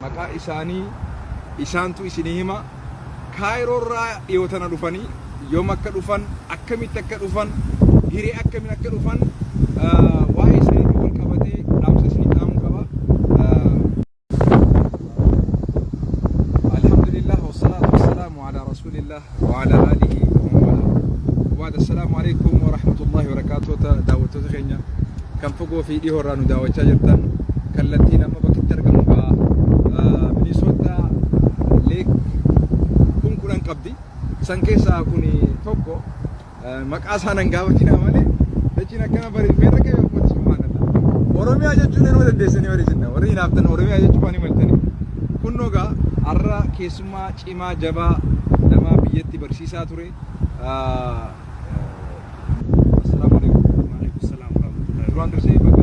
Maqaa isaanii isaantu isinii hima. Kaayiroorraa dhiyoo tana dhufanii yoom akka dhufan, akkamitti akka dhufan, hiree akkamiin akka dhufan waa'ee isaaniitiin wal qabatee dhaamsa isinii dhaamuu qaba. Alhamdulillah wasalaatu wasalaamu ala rasulillah wa ala alihi wa man wala. Wabaad assalaamu alaikum wa rahmatullahi wa barakaatuh daawwattoota keenya kan fagoo fi dhihoo irraa nu daawwachaa jirtan kallattiin amma bakki itti argamu gaa Minisoota Lake kun 10 qabdi. San keessaa kun tokko maqaa isaa nan gaafatinaa malee dachiin akkana bareedu meerra qabe ummata subhaanallah. Oromiyaa jechuun yeroo dandeessanii warri isin warri hinaaftan Oromiyaa jechuu waan himaltanii. Kunnoo gaa har'a keessummaa cimaa jabaa nama biyyatti barsiisaa ture. Assalaamu alaikum. Waalaikum salaam warahmatullahi. Duraan dursee baga